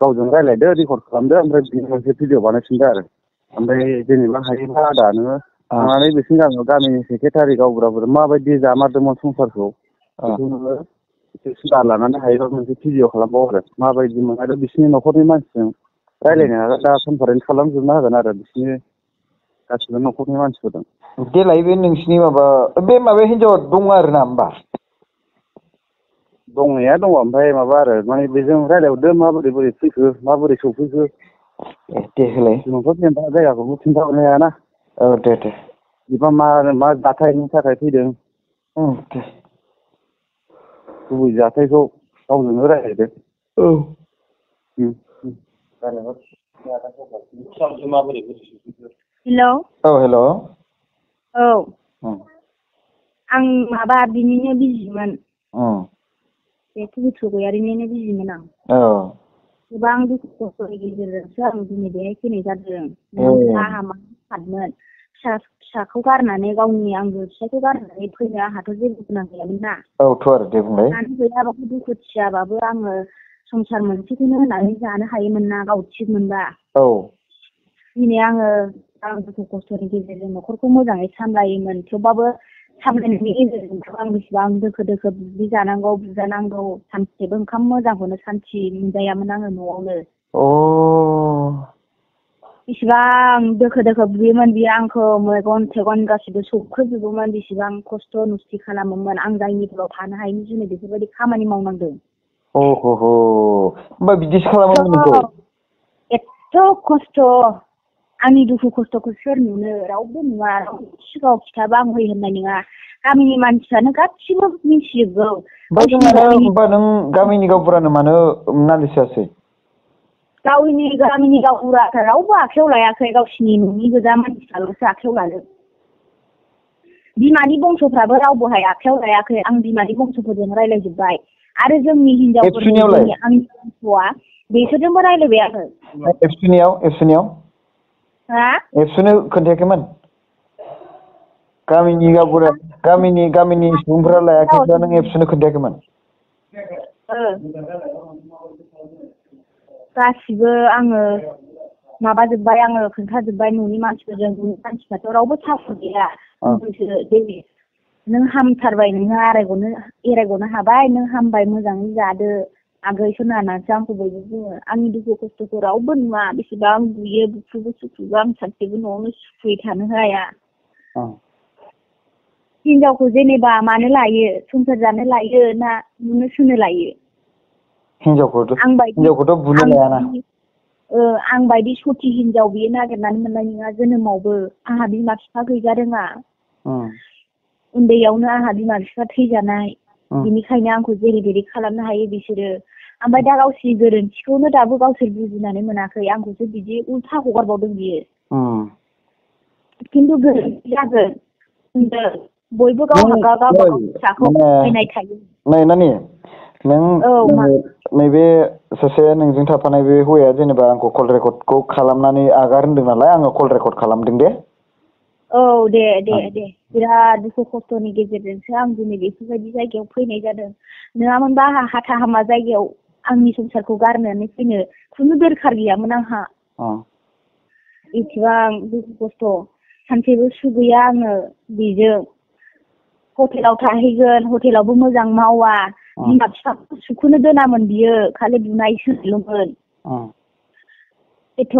गावजों रायलायदो रेकर्ड खालामदो ओमफ्राय बिनि मोनसे भिडिअ बानायफिनदो आरो ओमफ्राय जेनेबा हायोबा आदा नोङो थांनानै बिसिनि गामियाव गामिनि सेक्रेटारि गावबुराफोर माबायदि जामारदोंमोन संसारखौ बेखौ नोङो एसे सुधार लानानै हायोबा मोनसे भिडिअ खालामबाव आरो माबायदिमोन आरो बिसिनि न'खरनि मानसिजों रायलायनो हागोन दा कनफारेन्स खालामजोबनो हागोन आरो बिसिनि गासिबो न'खरनि मानसिफोरजों देलाय बे नोंसिनि माबा हिन्जावा दङ आरो ना होमबा दंनाया दङ ओमफ्राय माबा आरो माने बेजों रायलायहरदो माबोरै बोरै फैखो माबोरै सफैखो दे होलाय जोंथ' जेनेबा जायगाखौबो खिन्थाहरनो हायाना दे बेबा मा जाथायनि थाखाय फैदों दे गुबै जाथायखौ गावजोंनो रायलायदो हेलौ हेलौ औ आं माबा बिनिनो बिजिमोन बे पुजित गयारिनिनो बिजिमोन आं गोबां दुखु खस्थ'नि गेजेरजोंसो आं दिनै बेहाय फैनाय जादों आंहा मा सानमोन फिसाखौ गारनानै गावनि आंगो फिसायखौ गारनानै फैनो आंहाथ' जेबो गोनां गैयामोन ना आरो दे बुंलाय मानो गैयाबाबो दुखुथियाबाबो आङो संसार मोनसेखौनो होनानै जानो हायोमोन ना गाव थिग मोनबा दिनै आङो आं दुखु खस्थ'नि गेजेरजों न'खरखौ मोजाङै सामलायोमोन थेवबाबो सामलायनायनि गेजेरजों आं बेसेबां दोखो बुजानांगौ बुजानांगौ सानसेबो ओंखाम मोजांखौनो सान्थि मोनजायामोन आङो न'आवनो बेसेबां दोखो बुयोमोन बियो आंखौ मेगन थेगन गासिबो सोबखोजोबोमोन बेसेबां खस्थ' नस्थि खालामोमोन आं जायनिफोराव थानो हायिनि जुनै बेफोरबायदि खामानि मावनांदों होमबा बिदिसो खालामोमोन नोंखौ एथ' खस्थ' आंनि दुखु खस्थ'खौ सोर नुनो रावबो नुवा सिगाङाव खिथाबा आं होयो होननाय नङा गामिनि मानसियानो गासिबो मिथिजोबगौ होमबा नों गामिनि गावबुरानो मानो नालिस होआसै गामिनि गावबुराफ्रा रावबो आखायाव लायाखै गावसिनि न'नि गोजा मानसिफ्राल'सो आखायाव लादों बिमानि बंस'फ्राबो रावबोहाय आखायाव लायाखै आं बिमानि बंस'फोरजों रायज्लायजोब्बाय आरो जोंनि हिनजावफोरनि आंनि बंस'आ बेसोरजोंबो रायज्लायबाय आङो एबसुनियाव एबसुनो खोन्थायाखैमोन गामिनि गावबुरा गामिनि सुबुंफोरा लायाखैब्ला नों एबसुनो खोन्थायाखैमोन गासिबो आङो माबाजोब्बाय आङो खोन्थाजोब्बाय न'नि मानसिफ्राथ' रावबो सापर्ट गैया नों हामथारबाय नोङो एरायग'नो हाबाय नों हामबाय मोजाङै जादो आगैसो होननानैसो आंखौ बयबो बुङो आंनि दुखु खस्थ'खौ रावबो नुवा बेसेबां बुयो बुखुबो सुखुबो आं सानसेबो न'आवनो सुखुयै थानो हाया हिनजावखौ जेनेबा मानो लायो संसार जानो लायो ना नुनो सुनो लायो हिनजावखौथ' बुनो लायाना आं बायदि सथि हिनजाव बियो नागिरनानै मोननाय नङा जोनोमावबो आंहा बिमा बिफा गैजारोङा उन्दैयावनो आंहा बिमा बिफा थैजानाय बेनिखायनो आंखौ जेरै खालामनो हायो बिसोरो ओमफ्राय दा गावसिनि गोरोन्थिखौनो दाबो गावसोर बुजिनानै मोनाखै आंखौसो बिदि उल्था हगारबावदों बियो खिन्थु गोरोन्थि जागोन बयबो गावबा गाव फिसाखौ नायनाय थायो नानि नों नैबे सासे नोंजों थाफानाय बे हौवाया जेनेबा आंखौ कल रेकर्डखौ खालामनानै आगार होनदों नालाय आङो कल रेकर्ड खालामदों दे दे बिराद दुखु खस्थ'नि गेजेरजोंसो आं दिनै बेफोरबायदि जायगायाव फैनाय जादों नङामोनबा आंहा हाथा हामा जायगायाव आंनि संसारखौ गारनानै फैनो खुनु दरखार गैयामोन आंहा एसेबां दुखु खस्थ' सानसेबो सुगैया आङो बेजों हटेलाव थाहैगोन हटेलावबो मोजां मावा बिमा बिफाखौ सुख'नो दोनामोन बियो खालि बुनाय सोनायल'मोन एथ'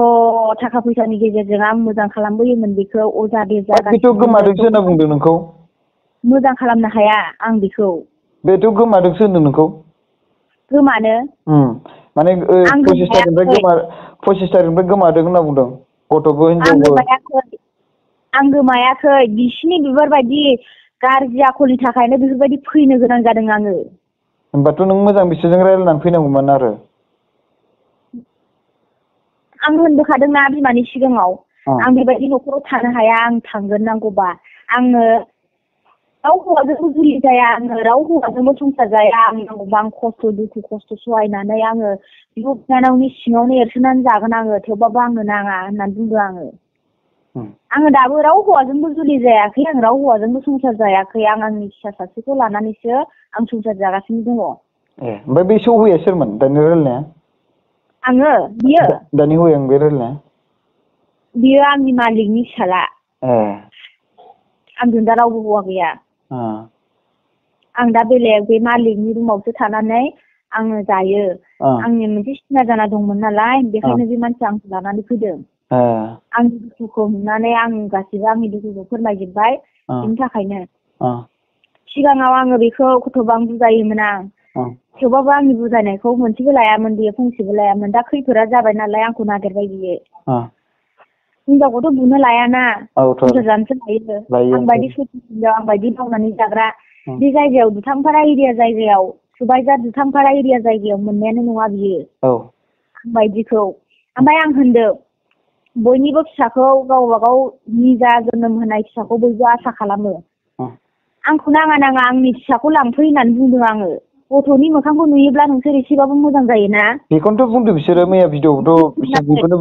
थाखा फैसानि गेजेरजों आं मोजां खालामबोयोमोन बेखौ अजा बेजा गोमादोंसो होनना बुंदों नोंखौ मोजां खालामनो हाया आं बेखौ बेथ' गोमादोंसो होनदों नोंखौ गोमानो माने 25 तारिखनिफ्राय गोमादों होनना बुंदों गथ'बो हिनजावबो आं गोमायाखै बिसिनि बिबारबायदि गाज्रि आखलनि थाखायनो बेफोरबायदि फैनो गोनां जादों आङो होमबाथ' नों मोजां बिसोरजों रायज्लायनानै फैनांगौमोन आरो आं होनबोखादोंना बिमानि सिगाङाव आं बेबायदि न'खराव थानो हाया आं थांगोन नांगौबा आङो राव हौवाजोंबो जुलि जाया आङो राव हौवाजोंबो संसार जाया आं नांगौबा आं दुखु खस्थ' सहायनानै आङो बिब' बिनानावनि सिङावनो एरसोनानै जागोन आङो थेवबाबो आंनो नाङा होननानै बुंदों आङो दाबो राव हौवाजोंबो जुलि जायाखै आं राव हौवाजोंबो संसार जायाखै आं आंनि फिसा सासेखौ लानानैसो आं संसार जागासिनो दङ ओमफ्राय बे हौवाया सोरमोन दानि रायलायनाया आङो बियो दानि हौवाया बे रायलायनाया बियो आंनि मालिकनि फिसाला आंजों दा रावबो हौवा गैया आं दा बेलेग बे मालिकनि रुमावसो थानानै आङो जायो आंनि मोनसे सिना जाना दंमोन नालाय बेखायनो बे मानसिया आंखौ लानानै फैदों आंनि दुखुखौ नुनानै आं गासिबो आंनि दुखुखौ फोरमायजोब्बाय बिनि थाखायनो सिगाङाव आङो बेखौ खथ'बां बुजायोमोन आं थेवबाबो आंनि बुजायनायखौ मोनसेबो लायामोन बियो फंसेबो लायामोन दा खैफोदा जाबाय नालाय आंखौ नागिरबाय बियो हिनजावखौथ' बुनो लायाना संसार जानोसो लायो आं बायदि सैथो हिनजाव आं बायदि मावनानै जाग्रा बे जायगायाव दुथांफारा एरिया जायगायाव सुबायजार दुथांफारा एरिया जायगायाव मोननायानो नङा बियो आं बायदिखौ ओमफ्राय आं होनदों बयनिबो फिसाखौ गावबा गाव निजा जोनोम होनाय फिसाखौ बयबो आसा खालामो आंखौ नाङा आंनि फिसाखौ लांफै होननानै बुंदों आङो गथ'नि मोखांखौ नुयोब्ला नोंसोर एसेबाबो मोजां जायोना बेखौनोथ' बुंदों बिसोरो मैया भिडिअ'खौथ' बिसोर बेखौनो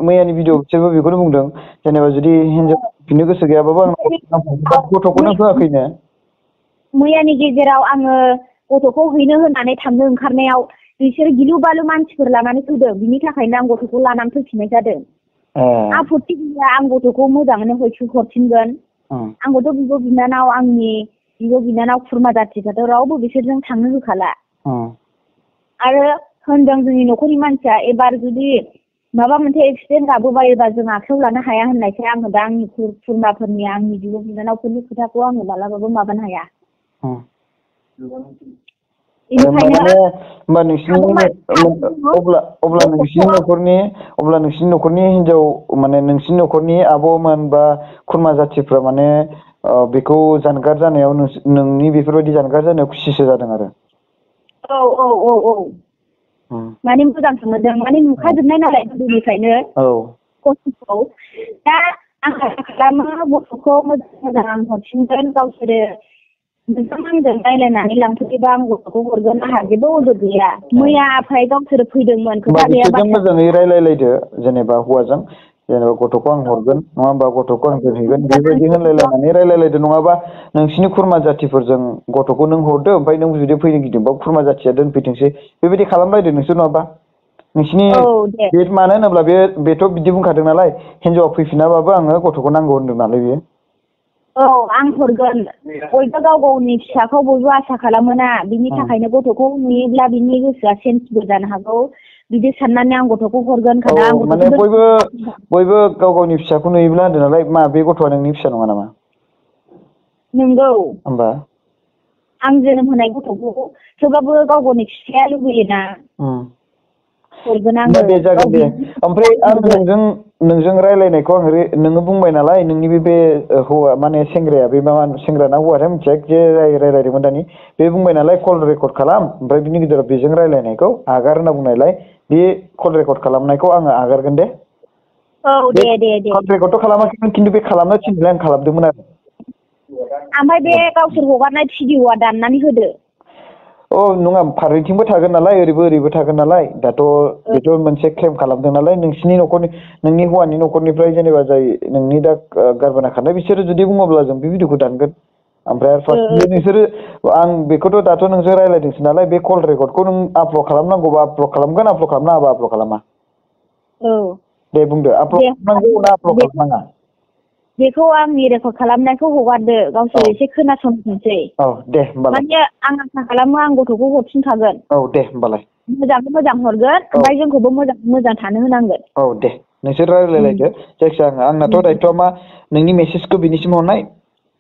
मैयानि भिडिअ बिसोरबो बेखौनो बुंदों जेनेबा जुदि हिनजाव फिनो गोसो गैयाबाबो आं गथ'खौनो होआखैनो मैयानि गेजेराव आङो गथ'खौ हैनो होननानै थांनो ओंखारनायाव बिसोर गिलु बालु मानसिफोर लानानै फैदों बिनि थाखायनो आं गथ'खौ लानानै फैफिननाय जादों आपत्ति गैया आं गथ'खौ मोजाङैनो हरफिनगोन आंबोथ' बिब' बिनानाव आंनि बिब' बिनानाव खुरमा जाथिफ्राथ' रावबो बिसोरजों थांनो होखाला आरो होनदों जोंनि न'खरनि मानसिया एबार जुदि माबा मोनसे एक्सिडेन्ट गाबोबायोबा जों आखायाव लानो हाया होननायखाय आङो दा आंनि खुरमाफोरनि आंनि बिब' बिनानावफोरनि खोथाखौ आङो मालाबाबो माबानो हाया होमबा नोंसिनि न'खरनि हिनजाव माने नोंसिनि न'खरनि आब'मोन बा खुरमा जाथिफ्रा माने बेखौ जानगार जानायाव नोंनि बेफोरबायदि जानगार जानायाव खुसिसो जादों आरो औ माने मोजांसो मोनदों माने नुखाजोबनाय नालाय गोदोनिफ्रायनो खस्थ'खौ दा आं आसा खालामो गथ'खौ मोजां आं हरफिनगोन गावसोरो नोंथां आंजों रायज्लायनानै लांफैयोबा आं गथ'खौ हरगोन आंहा जेबो अजद गैया मैया ओमफ्राय गावसोरो फैदोंमोन खोथा गैया बिसोरजों मोजाङै रायलायलायदो जेनेबा हौवाजों जेनेबा गथ'खौ आं हरगोन नङा होमबा गथ'खौ आं दोनहैगोन बेबायदि होनलायलायनानै रायलायलायदो नङाबा नोंसिनि खुरमा जाथिफोरजों गथ'खौ नों हरदो ओमफ्राय नों जुदि फैनो गिदिंबा खुरमा जाथिया दोनफैथोंसै बेबायदि खालामलायदो नोंसोर नङाबा नोंसिनि बे मानो होनोब्ला बेथ' बिदि बुंखादों नालाय हिनजावा फैफिनाबाबो आङो गथ'खौ नांगौ होनदों नालाय बेयो आं हरगोन बयबो गाव गावनि फिसाखौ बयबो आसा खालामोना बिनि थाखायनो गथ'खौ नुयोब्ला बिनि गोसोआ चेन्जबो जानो हागौ बिदि साननानै आं गथ'खौ हरगोन माने बयबो गाव गावनि फिसाखौ नुयोब्ला होनदों नालाय मा बे गथ'आ नोंनि फिसा नङा नामा नंगौ होमबा आं जोनोम होनाय गथ'खौ थेवब्लाबो गाव गावनि फिसाया लुबैयोना हरगोन आङो दे जागोन दे ओमफ्राय आं नोंजों रायलायनायखौ आं नोङो बुंबाय नालाय नोंनि बे हौवा माने सेंग्राया बे मा सेंग्रा ना हौवाथाय मिथिया जे रायलायदोंमोन दानि बे बुंबाय नालाय कल रेकर्ड खालाम ओमफ्राय बिनि गेजेराव बेजों रायलायनायखौ आगार होनना बुंनायलाय बे कल रेकर्ड खालामनायखौ आङो आगारगोन दे दे कल रेकर्डथ' खालामाखैमोन खिन्थु बे खालामनो थिननायलाय आं खालामदोंमोन आरो ओमफ्राय बे गावसोर हगारनाय भिडिअआ दाननानै होदो नङा फारनैथिंबो थागोन नालाय ओरैबो थागोन नालाय दाथ' बेथ' मोनसे क्लेम खालामदों नालाय नोंसिनि न'खरनि नोंनि हौवानि न'खरनिफ्राय जेनेबा जाय नोंनि दा गारबोना खारनाय बिसोरो जुदि बुङोब्ला जों बे भिडिअखौ दानगोन ओमफ्राय फार्स्टलि नोंसोरो आं बेखौथ' दाथ' नोंसोर रायलायदोंसो नालाय बे कल रेकर्डखौ नों आपलड खालामनांगौबा आपलड खालामगोन आपलड खालामनाङाबा आपलड खालामा दे बुंदो आपलड खालामनांगौ ना आपलड खालामनाङा बेखौ आंनि रेकर्ड खालामनायखौ हगारदो गावसोर एसे खोनासंथोंसै दे होमबालाय माने आं आसा खालामो आं गथ'खौ हरफिनखागोन दे होमबालाय मोजाङै मोजां हरगोन ओमफ्राय जोंखौबो मोजां थानो होनांगोन दे नोंसोर रायलायलायदो जायखिजाया आंनाथ' दायथ'आ मा नोंनि मेसेजखौ बिनिसिम हरनाय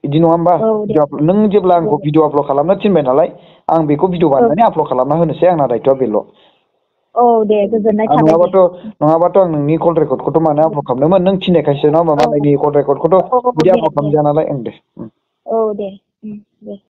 बिदि नङा होमबा नों जेब्ला आंखौ भिडिअ आपलड खालामनो थिनबाय नालाय आं बेखौ भिडिअ बानायनानै आपलड खालामना होनोसै आंना दायथ'आ बेल' दे गोजोननाय थाबाय नङाबाथ' आं नोंनि कल रेकर्डखौथ' मानो आपलड खालामदोंमोन नों थिननायखायसो नङा होमबा मालायनि कल रेकर्डखौथ' बिदि आपलड खालामजाया नालाय दे दे